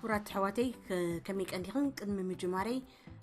ክቡራት ኣሕዋተይ፣ ከ-፣ ከመይ ቀኒኽን? ቅድሚ ምጅማረይ፣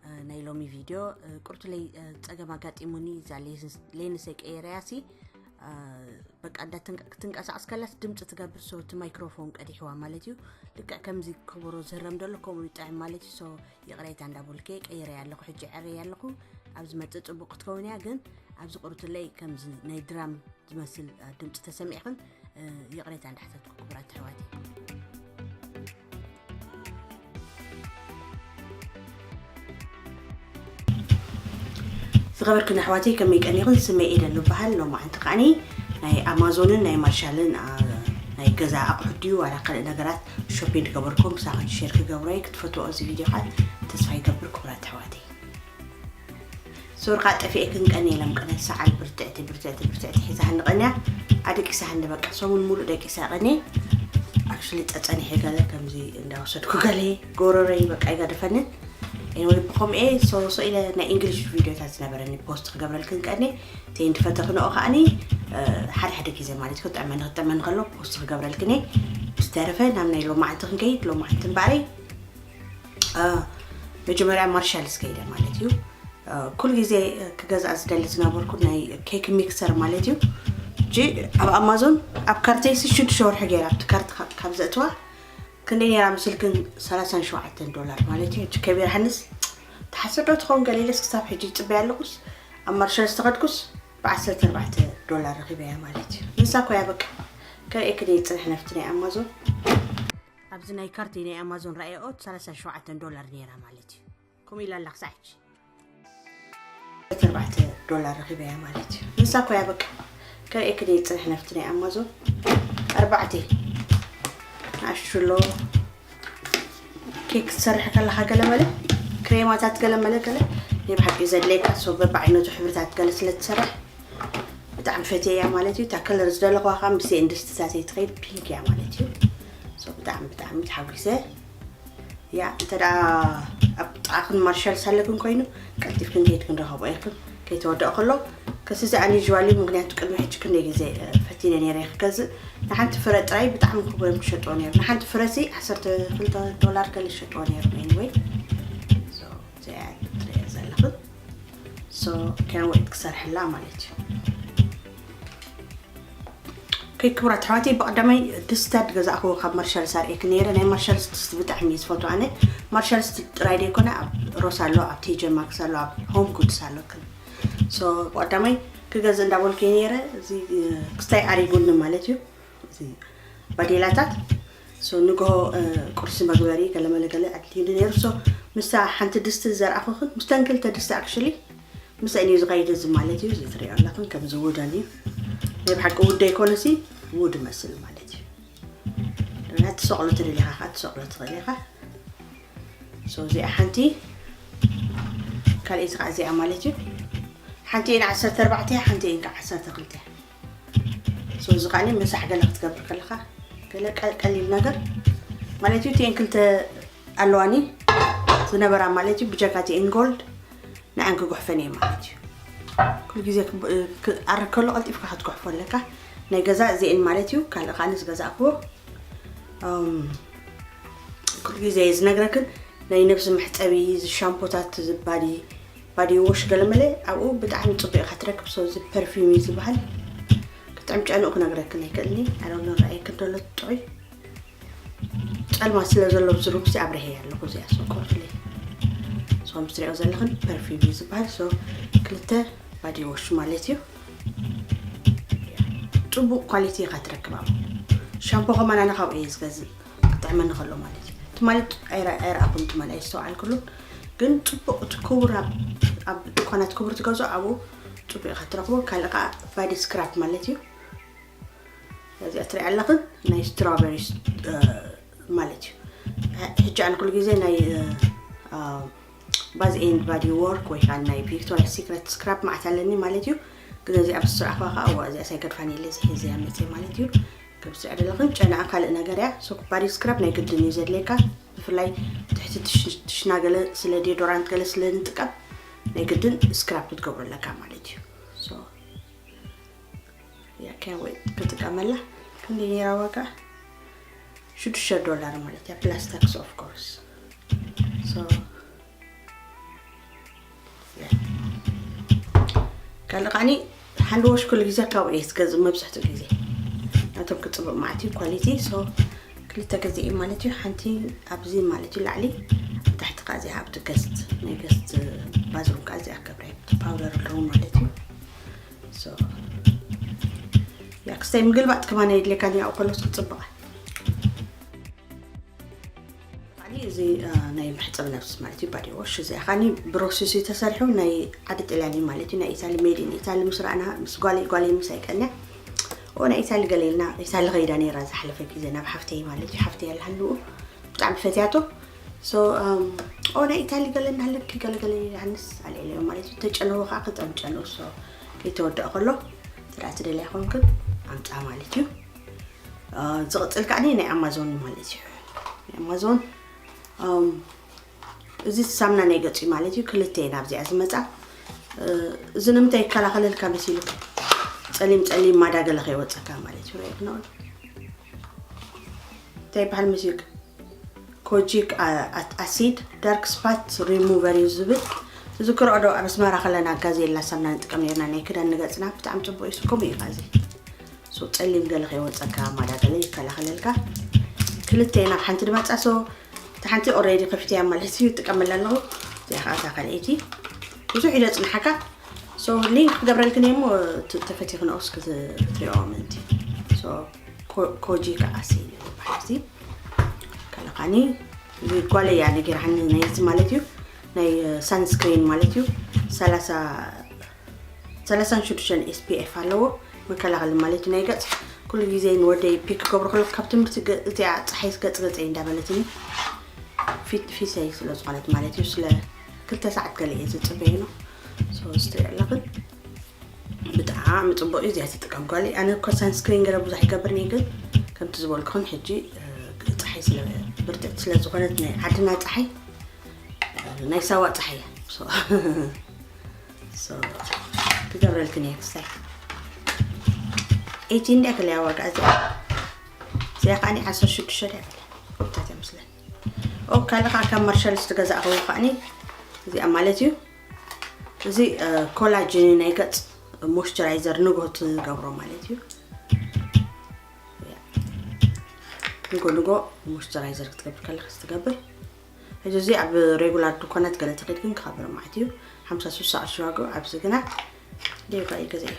እ፣ ናይ ሎሚ ቪድዮ፣ እ፣ ቁርቱለይ፣ እ፣ ጸገም ኣጋጢሙኒ፣ እዛ ሌንስ-፣ ሌንሰይ ቀይረያ ሲ፣ እ፣ በቃ፣ እንዳ ትንቀ-፣ ክትንቀሳቐስ ከላስ ድምፂ ትገብር፣ ሶ እቲ ማይክሮፎን ቀዲሕዋ ማለት እዩ። ልክዕ ከምዚ ከበሮ ዝህረም ዘሎ ከምኡ ይጥዕም ማለት እዩ። ሶ ይቕሬታ እንዳበልኩ ቀይረያ ኣለኹ፣ ሕጂ ዕረያ ኣለኹ። ኣብ ዝመጽእ ጽቡቕ ክትከውን እያ፣ ግን ኣብዚ ቁርቱለይ ከምዚ ናይ ድራም ዝመስል፣ እ፣ ድምፂ ተሰሚዕኽን፣ እ፣ ይቕሬታ እንዳሕተትኩ፣ ክቡራት ኣሕዋተይ። ዝኸበርክን ኣሕዋተይ፣ ከመይ ቀኒኽን? ስመይ ኤደን ይበሃል። ሎማዓንቲ ከዓኒ ናይ ኣማዞንን ናይ ማርሻልን፣ ኣ፣ ናይ ገዛ ኣቑሑት ድዩ ዋላ ካልእ ነገራት ሾፒንግ ዝገበርኩም ምሳኽን ሼር ክገብሮ እየ። ክትፈትዎ እዚ ቪድዮ ከዓ ተስፋ ይገብር፣ ክቡራት ኣሕዋተይ። ሶሪ ከዓ ጠፊኤክን ቀንየ ኢሎም ቀነ ሰዓል ብርትዕቲ፣ ብርትዕቲ፣ ብርትዕቲ ሒዛ ሃኒ ቀንያ። ኣደቂሳ ሃኒ በቃ ሰሙን ሙሉእ ደቂሳ ቀንየ። ኣክቹሊ ጸጸኒሐ ገለ ከምዚ እንዳወሰድኩ ገለ ጎረረይ በቃ ይገድፈንን። ኤኒወይ ብኸምኡ እየ ሶ፣ ሶ ኢለ ናይ እንግሊሽ ቪድዮታት ዝነበረኒ ፖስት ክገብረልክን ቀንየ። ተይ እንድፈተኽንኦ ከዓኒ፣ እ፣ ሓደ ሓደ ግዜ ማለት እዩ ክጥዕመኒ፣ ክጥዕመኒ ከሎ ፖስት ክገብረልክን እየ። ብዝተረፈ ናብ ናይ ሎማዓንቲ ክንከይድ፣ ሎማዓንቲ እምበኣረይ፣ እ፣ መጀመርያ ማርሻልስ ከይደ ማለት እዩ። እ፣ ኩሉ ግዜ ክገዝኣ ዝደሊ ዝነበርኩ ናይ ኬክ ሚክሰር ማለት እዩ። እጂ ኣብ ኣማዞን ኣብ ካርተይሲ ሽዱሽተ ወርሒ ገይራ ኣብቲ ካርት ካብ፣ ካብ ዘእትዋ ክንደይ ነይራ ምስልክን ሰላሳን ሸውዓተን ዶላር ማለት እዩ። እጂ ከቢር ሃንስ ተሓስዶ ትኸውን ገለ ኢለስ ክሳብ ሕጂ ይጽበያ ኣለኹስ ኣብ ማርሻልስ ተኸድኩስ ብዓሰርተ ኣርባዕተ ዶላር ረኺበያ ማለት እዩ። ንሳ እኮ እያ በቃ ከርእየክን እየ ጽንሕ ነፍቲ ናይ ኣማዞን። ኣብዚ ናይ ካርተይ ናይ ኣማዞን ረኣየኦ ሰላሳን ሸውዓተን ዶላር ነይራ ማለት እዩ። ከምኡ ኢላ ኣላ ክሳዕ ሕጂ። ኣርባዕተ ዶላር ረኺበያ ማለት እዩ። ንሳ እኮ እያ በቃ ከርእየክን እየ ጽንሕ ነፍቲ ናይ ኣማዞን። ኣርባዕተ ንኣሽቱ ኣለዎ። ኬክ ትሰርሕ ከለኻ ገለ መለ ክሬማታት ገለ መለ ገለ ናይ ብሓቂ ዘድለየካ ሶ በብዓይነቱ ሕብርታት ገለ ስለ ትሰርሕ ብጣዕሚ ፈትየ እያ ማለት እዩ። እታ ከለር ዝደለኽዋ ከዓ ምስ ኤንድስትታተይ ትኸይድ ፒንክ እያ ማለት እዩ። ሶ ብጣዕሚ ብጣዕሚ ተሓጒሰ። ያ፣ እንተ ደኣ ኣብ ጥቓኽን ማርሻልስ ኣለክን ኮይኑ፣ ቀልጢፍክን ከይድክን ረኸቦ ኢኽን። ከይተወደኦ ከሎ፣ ከስዚ ኣንዩዥዋል እዩ፣ ምኽንያቱ ቅድሚ ሕጂ ክንደይ ግዜ፣ እ፣ ፈቲነ ነይረ እየ ክገዝእ። ንሓንቲ ፍረ ጥራይ ብጣዕሚ ክቡር እዮም ክሸጥዎ ነይሩ። ንሓንቲ ፍረ ሲ ዓሰርተ ክልተ ዶላር ገለ ዝሸጥዎ ነይሩ። ኤኒወይ፣ ሶ፣ እዚኣ እያ ትርእያ ዘለኽን። ሶ፣ ካን ዌት ክሰርሐላ ማለት እዩ። ኦኬ፣ ክቡራት ኣሕዋተይ፣ ብቐዳማይ ድስትታት ገዛእኽዎ ካብ ማርሻልስ ኣርእየክን ነይረ። ናይ ማርሻልስ ድስቲ ብጣዕሚ እየ ዝፈትዎ ኣነ። ማርሻልስ ጥራይ ዘይኮነ፣ ኣብ ሮስ ኣሎ፣ ኣብ ቲ ጄ ማክስ ኣሎ፣ ኣብ ሆም ጉድስ ኣሎ። ሶ፣ ብቐዳማይ ክገዝእ እንዳበልኩ እየ ነይረ። እዚ፣ እ፣ ክስታይ ኣሪጉኒ ማለት እዩ። እዚ ባዴላታት። ሶ፣ ንግሆ፣ እ፣ ቁርሲ መግበሪ ገለ መለ ገለ ኣድልዩኒ ነይሩ። ሶ፣ ምስታ ሓንቲ ድስቲ ዘርኣኹኽን፣ ምስተን ክልተ ድስቲ ኣክቹሊ ምስአን እዩ ዝኸይድ እዚ ማለት እዩ። እዚ ትሪኦ ኣለኽን ከምዚ ውደን እዩ። ናይ ብሓቂ ውደ ኣይኮነሲ ውድ መስል ማለት እዩ። እና ትሰቕሎ ትደሊ ኢኻ፣ ትሰቕሎ ትኽእል ኢኻ። ሶ እዚኣ ሓንቲ፣ ካልኣይቲ ከዓ እዚኣ ማለት እዩ። ሓንቲ እየን ዓሰርተ ኣርባዕተ፣ ሓንቲ እየን ከዓ ዓሰርተ ክልተ። ሶ እዚ ከዓ ምሳሕ ገለ ክትገብር ከለኻ ገለ ቀል-፣ ቀሊል ነገር ማለት እዩ። እቲአን ክልተ ኣለዋኒ ዝነበራ ማለት እዩ። ብጀካ እቲአን ጎልድ ንዓን ክጉሕፈን እየ ማለት እዩ። ኩሉ ግዜ ክብ-፣ ክኣርግ ከሎ ቀልጢፍካ ክትጉሕፎ ኣለካ። ናይ ገዛ እዚአን ማለት እዩ። ካልእ ከዓ ንዝገዛእክዎ፣ እም፣ ኩሉ ግዜ እየ ዝነግረክን ናይ ነብሲ መሕጸቢ፣ እዚ ሻምፖታት፣ እዚ ባዲ፣ ባዲ ዎሽ ገለመለ ኣብኡ ብጣዕሚ ጽቡቕ ኢኻ ትረክብ። ሶ እዚ ፐርፊውም እዩ ዝበሃል። ክጥዕም ጨንኡ ክነግረክን ኣይክእልኒ። ኣይ ዶንት ኖ፣ ረኣየክን ደሎ ጥዑይ። ጸልማት ስለ ዘሎ ኣብዚ ሩምሲ ኣብርሀ ኣለኹ። እዚኣ ሶ ቆርፍለይ። ሶ ምስ ትሪኦ ዘለኽን ፐርፊውም እዩ ዝበሃል። ሶ ክልተ ባዲ ዎሽ ማለት እዩ። ጽቡቕ ኳሊቲ ኢኻ ትረክብ ኣብኡ። ሻምፖ ከማን ኣነ ካብኡ እየ ዝገዝእ። ክጥዕመኒ ከሎ ማለት እዩ። ትማሊ ኣይረ-፣ ኣይረኣኹን፣ ትማሊ ኣይስተውዓልኩሉን። ግን ጽቡቕ እቲ ክቡር ኣብ፣ ኣብ ድኳናት ክቡር ትገዝኦ ኣብኡ ጽቡቕ ኢኻ ትረኽቦ። ካልእ ከዓ ባዲ ስክራፕ ማለት እዩ። እዚኣ ትሪኣ ኣለኽን ናይ ስትራበሪ ስ-፣ እ፣ ማለት እዩ። ሕ-፣ ሕጂ ኣነ ኩሉ ግዜ ናይ፣ እ፣ እ፣ ባዝ ኤንድ ባዲ ወርክ ወይ ከዓ ናይ ቪክቶሪያ ሲክረት ስክራፕ መዓት ኣለኒ ማለት እዩ። ግን እዚኣ ምስ ስራሕኳ ከዓ እዋ እዚኣ ሳይገድፋን የለ እዚ ሒዘያ መፅእ ማለት እዩ። ከምዚ ኣለኽን ጨናኣ ካልእ ነገር እያ። ሶ ባዲ ስክራፕ ናይ ግድን እዩ ዘድልየካ። ብፍላይ ትሕቲ ትሽ-፣ ትሽና ገለ ስለ ዲዮዶራንት ገለ ስለ ንጥቀም ናይ ግድን ስክራፕ ክትገብሮ ኣለካ ማለት እዩ። ሶ ያ፣ ካን ዌት ክጥቀመላ። ክንደይ ነይራ ዋጋ? ሽዱሽተ ዶላር ማለት እያ plus tax of course። So ካልእ ከዓኒ hand wash ኩሉ ግዜ ካብኡ እየ ዝገዝእ መብዛሕትኡ ግዜ ናቶም ክፅብቕ ማለት እዩ quality። So ክልተ ግዜ እዩ ማለት እዩ። ሓንቲ ኣብዚ ማለት እዩ ላዕሊ፣ ታሕቲ ከዓ እዚኣ ኣብቲ guest ናይ guest bathroom ከዓ እዚኣ ክገብረ እየ። ፓውደር ኣለዉ ማለት እዩ። So ያ ክስታይ ምግልባጥ ከማን የድልየካን ያው ከሎስ ክፅብቓ። ከዓኒ እዚ ናይ መሕፀብ ነብስ ማለት እዩ body wash። እዚ ከዓኒ ብሮሲስ እዩ ተሰሪሑ፣ ናይ ዓዲ ጣልያን እዩ ማለት እዩ። ናይ ኢታሊ made in ኢታሊ ምስ ረኣና ምስ ጓለይ፣ ጓለይ ምስ ኣይቀንያ ኦ ናይ ኢታሊ ገለ ኢልና ኢታሊ ከይዳ ነይራ ዝሓለፈ ግዜ ናብ ሓፍተይ ማለት እዩ። ሓፍተይ ኣለሃልኡ ብጣዕሚ ፈትያቶ። So ኦ ናይ ኢታሊ ገለ እናሃለኪ ገለገለ ይሃንስ ኣልዕልዮ ማለት እዩ። ተጨነዎ ከዓ ክጠምጨነው so ከይተወደእ ከሎ ስርዓት ደልያ ኮንክን ኣምፃ ማለት እዩ። ዝቕፅል ከዓ ናይ ኣማዞን ማለት እዩ። ናይ ኣማዞን እዚ ሳምና ናይ ገፂ ማለት እዩ። ክልተ እየ ናብዚኣ ዝመፃ። እዚ ንምንታይ ይከላኸለልካ መሲሉ ፀሊም ፀሊም ማዳገለ ከይወፀካ ማለት እዩ። ሪኦ ክነቕሉ እንታይ ይበሃል መሲልክ? Kojic acid dark spot remover እዩ ዝብል። እዚ ክርኦ ዶ ኣብ ኣስመራ ከለና ጋዜላ ሳምና ንጥቀም ነርና ናይ ክዳን ንገፅና ብጣዕሚ ፅቡቅ እዩ። ስኩም እዩ እዚ ሶ ፀሊም ገለ ከይወፀካ ማዳገለ ይከላኸለልካ። ክልተ ናብ ሓንቲ ድመፃ ሶ እቲ ሓንቲ already ከፊተያ ማለት እዩ ይጥቀመላ ኣለኹ። እዚኣ ከዓ እታ ካልኣይቲ ብዙሕ ኢለ ፅንሓካ ሶ ሊንክ ክገብረልክን እየ እሞ ተፈቲኽንኦስ ክትሪኦ ምእንቲ። ኮጂ ከዓ ሲ ይበሃል እዚ። ካልእ ከዓኒ ጓለይ እያ ነጊራኒ ናይዚ ማለት እዩ ናይ sunscreen ማለት እዩ ሰላሳ ሰላሳን ሽዱሽተን S P F ኣለዎ መከላኸሊ ማለት እዩ ናይ ገፅ። ኩሉ ግዜ ንወደይ ፒክ ክገብሮ ከሎ ካብ ትምህርቲ እቲኣ ፀሓይ ገፅ ገፀይ እንዳበለትኒ ፊት ፊሰይ ስለ ዝኾነት ማለት እዩ ስለ ክልተ ሰዓት ገለ እየ ዝፅበየ ነው። ሶስት ኣለኽን ብጣዕሚ ፅቡቅ እዩ። እዚኣ ትጥቀም ጓል ኣነ እኮ sunscreen ገለ ብዙሕ ይገብርኒ ግን ከምቲ ዝበልኩን ሕጂ ፀሓይ ስለ ብርትዕቲ ስለ ዝኾነት ናይ ዓድና ፀሓይ ናይ ሳዋ ፀሓይ እያ። ትገብረልክን እየ ክሳይ ኤቲ እንዲያ ከለያ ዋጋ እዚኣ እዚኣ ከዓኒ ዓሰርተ ሽዱሽተ ድያ ከለያ ብታት እያ ምስለን ኦ ካልእ ከዓ ካብ ማርሻል ዝተገዛእኸዎ ከዓኒ እዚኣ ማለት እዩ። እዚ ኮላጅን ናይ ገፅ ሞይስቸራይዘር ንጎ ትገብሮ ማለት እዩ። ንጎ ንጎ ሞይስቸራይዘር ክትገብር ከለካ ትገብር እዚ ኣብ ሬጉላር ድኳናት ገለ ተኸድክን ክኸብር ማለት እዩ። ሓምሳ ስሳ ቅርሺ ዋግኡ ኣብዚ ግና ደይባ ይገዛ እዩ።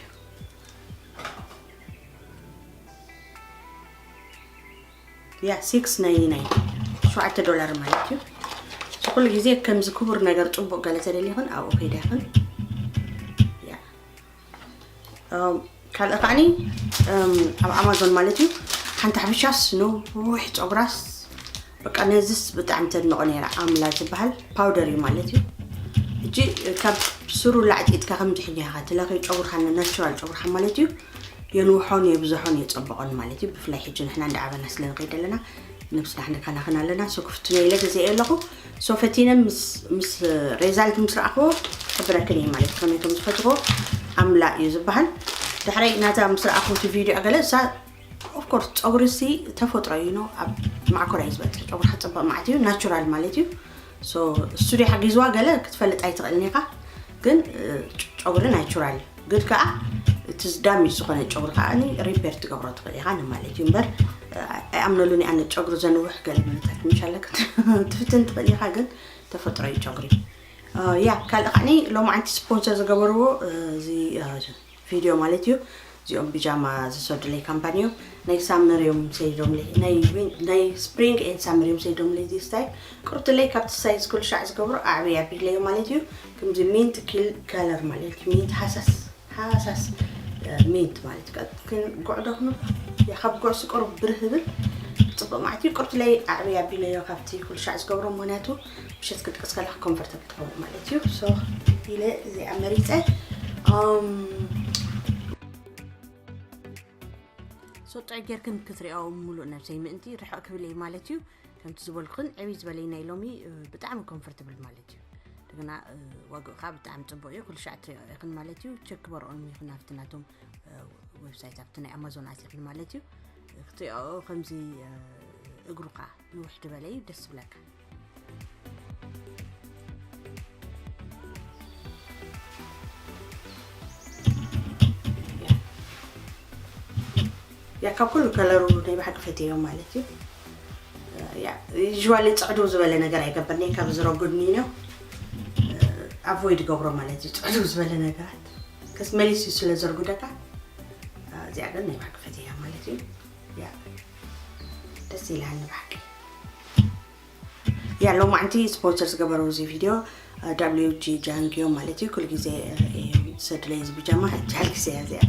ያ ሲክስ ናይንቲ ናይን ሸውዓተ ዶላር ማለት እዩ። ኩሉ ግዜ ከምዚ ክቡር ነገር ፅቡቅ ገለ ተደሊኽን ኣብኡ ከይዳ ይኽን ካልእ ከዓኒ ኣብ ኣማዞን ማለት እዩ። ሓንቲ ሓበሻስ ነዊሕ ፀጉራስ በቃ ነዚስ ብጣዕሚ ተድንቆ ነይራ ኣምላ ዝበሃል ፓውደር እዩ ማለት እዩ። ሕጂ ካብ ስሩ ላዕጢጥካ ከምዚ ሕጂ ኢኻ ትለኺ ጨጉርካ ናቹራል ጨጉርካ ማለት እዩ። የንውሖን የብዝሖን የፀብቆን ማለት እዩ። ብፍላይ ሕጂ ንሕና እንዳዓበና ስለ ንኸይድ ኣለና ነብስና ክንከናኸን ኣለና። ሶ ክፍትኖ ኢለ ግዜ ኣለኹ ሶ ፈቲነ ምስ ሬዛልት ምስ ረኣኽዎ ክሕብረክን እየ ማለት ከመይ ከም ዝፈትዎ ኣምላ እዩ ዝበሃል። ድሕረይ ናታ ምስ ረኣኽዎ እቲ ቪድዮ ገለ እሳ ኦፍኮርስ ፀጉሪ ሲ ተፈጥሮ እዩ ነው ኣብ ማዕኮራ እዩ ዝበፅሕ ጨጉሪ ሓፀበቅ ማለት እዩ ናቹራል ማለት እዩ። ሶ ስቱዲዮ ሓጊዝዋ ገለ ክትፈልጥ ኣይትኽእልን ኢኻ ግን ጨጉሪ ናቹራል እዩ። ግን ከዓ እቲ ዳሜጅ ዝኾነ ጨጉሪ ከዓ ሪፔር ትገብሮ ትኽእል ኢኻ ንማለት እዩ እምበር ኣይኣምነሉን ኣነ ጨጉሪ ዘንውሕ ገለ ምልታት ምሻለ ክትፍትን ትኽእል ኢኻ ግን ተፈጥሮ እዩ ጨጉሪ። ያ ካልእ ከዓኒ ሎማዓንቲ ስፖንሰር ዝገበርዎ እዚ ቪድዮ ማለት እዩ። እዚኦም ቢጃማ ዝሰዱለይ ካምፓኒ እዮም። ናይ ሳመር እዮም ሰይዶምለይ ናይ ስፕሪንግ ኤን ሳመር እዮም ሰይዶምለይ እዚ ስታይ ቅርትለይ ካብቲ ሳይዝ ኩሉ ሻዕ ዝገብሮ ኣዕበይ ኣቢለዮ ማለት እዩ። ከምዚ ሚንት ኪል ከለር ማለት እዩ። ሚንት ሃሳስ ሃሳስ ሚንት ማለት እዩ። ግን ጉዕ ደኽኑ ካብ ጉዕ ስቆሩ ብርህ ብል ፅቡቅ ማለት እዩ። ቅርትለይ ኣዕበይ ኣቢለዮ ካብቲ ኩሉ ሻዕ ዝገብሮ ምክንያቱ ምሸት ክድቅስ ከለካ ኮንፈርተብል ትኸውን ማለት እዩ። ሶ ኢለ እዚኣ መሪፀ ሶ ጥዑይ ጌርክን ክትሪኦ ሙሉእ ነብሰይ ምእንቲ ርሕቕ ክብል እየ ማለት እዩ። ከምቲ ዝበልኩን ዕብይ ዝበለይ ናይ ሎሚ ብጣዕሚ ኮንፈርተብል ማለት እዩ። እንደገና ዋግኡ ከዓ ብጣዕሚ ፅቡቅ እዩ። ኩሉ ሻዕ ትሪኦ ኢኽን ማለት እዩ። ቸክ ክበርኦም ይኹን ኣብቲ ናቶም ዌብሳይት ኣብቲ ናይ ኣማዞን ኣቲኽን ማለት እዩ። ክትሪኦ ከምዚ እግሩ ከዓ ንውሕ ዝበለ እዩ ደስ ብለካ። ያ ካብ ኩሉ ከለሩ ናይ ብሓቂ ፈትዮ ማለት እዩ። ያ ዩዥዋሊ ጽዕዱ ዝበለ ነገር ኣይገብርኒ ካብ ዝረጉድኒ ነው። ኣቮይድ ገብሮ ማለት እዩ ጽዕዱ ዝበለ ነገራት ከስ መሊሱ ስለ ዘርጉደካ። እዚኣ ግን ናይ ብሓቂ ፈትያ ማለት እዩ። ያ ደስ ኢላኒ ብሓቂ። ያ ሎማዕንቲ ስፖንሰር ዝገበሩ እዚ ቪድዮ WG ጃንግዮ ማለት እዩ። ኩሉ ግዜ ሰድለይ እዚ ብጃማ ጃል ግዜ እያ እዚኣ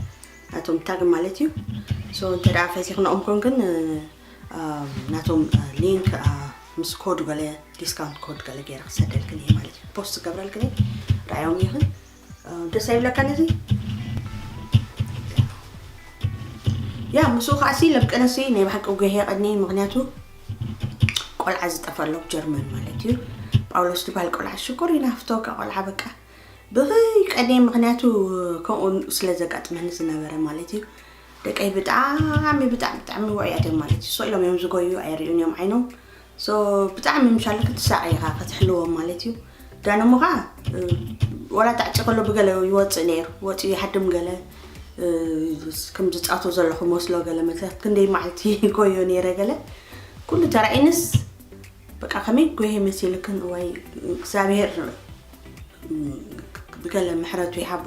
ናቶም ታግ ማለት እዩ። ሶ እንተ ደኣ ፈቲኽንኦም ኮንክን ናቶም ሊንክ ምስ ኮድ ገለ ዲስካውንት ኮድ ገለ ገይረ ክሰደልክን እየ ማለት እዩ። ፖስት ዝገብረልክን እየ። ረኣዮም ይኽን ደስ ኣይብለካ ነዚ። ያ ምስኡ ከዓሲ ለምቀለሲ ናይ ብሓቂ ጉሄ ቀኒ ምክንያቱ ቆልዓ ዝጠፈ ኣሎ ጀርመን ማለት እዩ። ጳውሎስ ዝበሃል ቆልዓ ሽኮር ይናፍቶ ካ ቆልዓ በቃ ብኸይ ቀኒ ምክንያቱ ከምኡ ስለ ዘጋጥመኒ ዝነበረ ማለት እዩ። ደቀይ ብጣዕሚ ብጣዕሚ ብጣዕሚ ውዕያት እዮም ማለት እዩ። ሶ ኢሎም እዮም ዝጎዩ ኣይርእዩን እዮም ዓይኖም። ሶ ብጣዕሚ ምሻለ ክትሳቀ ኢኻ ክትሕልዎም ማለት እዩ። ዳነሞ ኸዓ ወላ ታዕፂ ከሎ ብገለ ይወፅእ ነይሩ ወፂኡ ይሃድም ገለ ከም ዝፃቶ ዘለኹ መስሎ ገለ መግዛት ክንደይ መዓልቲ ጎዮ ነይረ ገለ ኩሉ ተራኢንስ በቃ ከመይ ጎሄ መሲልክን እዋይ እግዚኣብሔር ብገለ ምሕረቱ ይሃቦ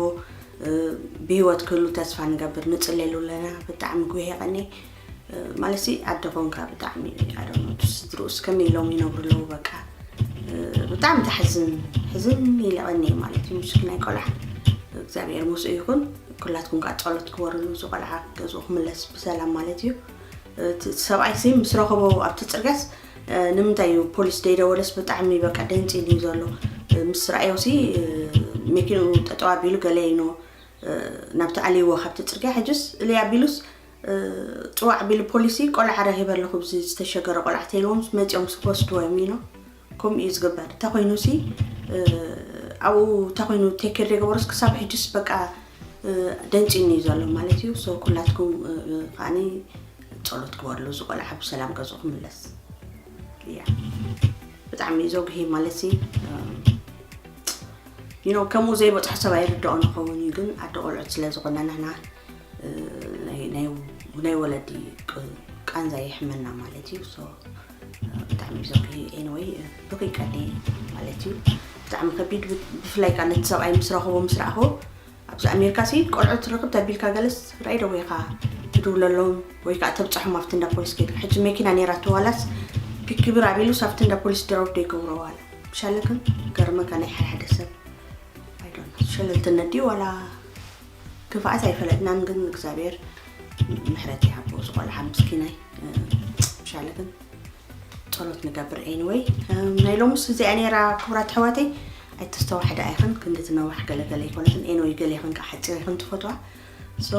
ብህይወት ክህሉ ተስፋ ንገብር ንፅለሉ ኣለና። ብጣዕሚ ጉሄ ቀኒ ማለት ኣደ ኮንካ ብጣዕሚ ኣደኖ ስድርኡስ ከመይ ኢሎም ይነብሩ ኣለዉ በቃ ብጣዕሚ ተሕዝን ሕዝን ኢለ ቀኒ ማለት እዩ። ምስኪናይ ቆልዓ እግዚኣብሔር ምስኡ ይኹን። ኩላትኩም ከዓ ጸሎት ክወርሉ እዚ ቆልዓ ገዝኡ ክምለስ ብሰላም ማለት እዩ። ሰብኣይ ሲ ምስ ረኸቦ ኣብቲ ፅርግያስ ንምንታይ እዩ ፖሊስ ደይደወለስ ብጣዕሚ በቃ ደንፂ እዩ ዘሎ። ምስ ረኣዮ ሲ መኪንኡ ጠጠው ኣቢሉ ገለ ኢኖ ናብቲ ኣልይዎ ካብቲ ፅርግያ ሕጅስ እልይ ኣቢሉስ ፅዋዕ ቢሉ ፖሊሲ ቆልዓ ረኺበ ኣለኹ ብዚ ዝተሸገረ ቆልዓ ተይልዎም መፂኦም ክወስድዎ እዮም ኢኖ። ከምኡ እዩ ዝግበር እንተ ኮይኑ ሲ ኣብኡ እንተ ኮይኑ ቴክር ደገበሮስ ክሳብ ሕጅስ በቃ ደንፂኒ እዩ ዘሎ ማለት እዩ። ሶ ኩላትኩም ከዓኒ ጸሎት ግበርሉ እዚ ቆልዓ ብሰላም ገዝኡ ክምለስ። ያ ብጣዕሚ እዩ ዘጉሂ ማለት ሲ you know ከምኡ ዘይበፅሖ ሰብ ኣይርድኦ ንኸውን እዩ ግን ኣደ ቆልዑት ስለ ዝኾና ንሕና ናይ ወለዲ ቃንዛ ይሕመና ማለት እዩ። ብጣዕሚ ዘጉሂ anyway ብኺ ቀኒ ማለት እዩ። ብጣዕሚ ከቢድ ብፍላይ ከዓ ነቲ ሰብኣይ ምስ ረኽቦ ምስ ረኣኹ ኣብዚ ኣሜሪካ ሲ ቆልዑት ርኽብ ተቢልካ ገለስ ራይ ደው ኢኻ ትድውለሎም ወይ ከዓ ተብፅሖም ኣብቲ እንዳ ፖሊስ ከይድካ ሕጂ መኪና ነይራ ትዋላስ ፒክብር ኣቢሉስ ኣብቲ እንዳ ፖሊስ ድረው ዶ ይገብሮ ዋላ ምሻለክን ገርመካ ናይ ሓደ ሓደ ሰብ ሸለልትነት ድዩ ዋላ ክፍኣት ኣይፈለጥናን ግን እግዚኣብሔር ምሕረት ይሃቦ ዝቆልዓ ምስኪናይ ምሻለክን ጸሎት ንገብር anyway ናይ ሎምስ እዚኣ ነይራ ክቡራት ኣሕዋተይ ኣይተስተዋሕዳ ኣይኽን ክንዲ ትነዋሕ ገለገለ ኣይኮነትን anyway ገለ ይኽን ከዓ ሓፂር ይኽን ትፈትዋ so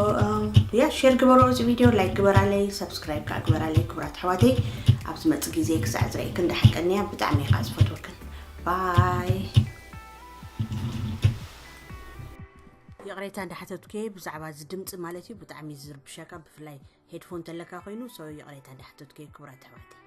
yeah share ግበሮ እዚ ቪድዮ like ግበራለይ subscribe ከዓ ግበራለይ ክቡራት ኣሕዋተይ ኣብ ዝመፅ ግዜ ክሳዕ ዝረእክን ደሓቀንያ ብጣዕሚ እየ ከዓ ዝፈትወክን bye ይቕሬታ እንዳሓተትኩ ብዛዕባ እዚ ድምፂ ማለት እዩ ብጣዕሚ ዝርብሸካ ብፍላይ ሄድፎን ተለካ ኮይኑ so ይቕሬታ እንዳሓተትኩ ክቡራት ኣሕዋተይ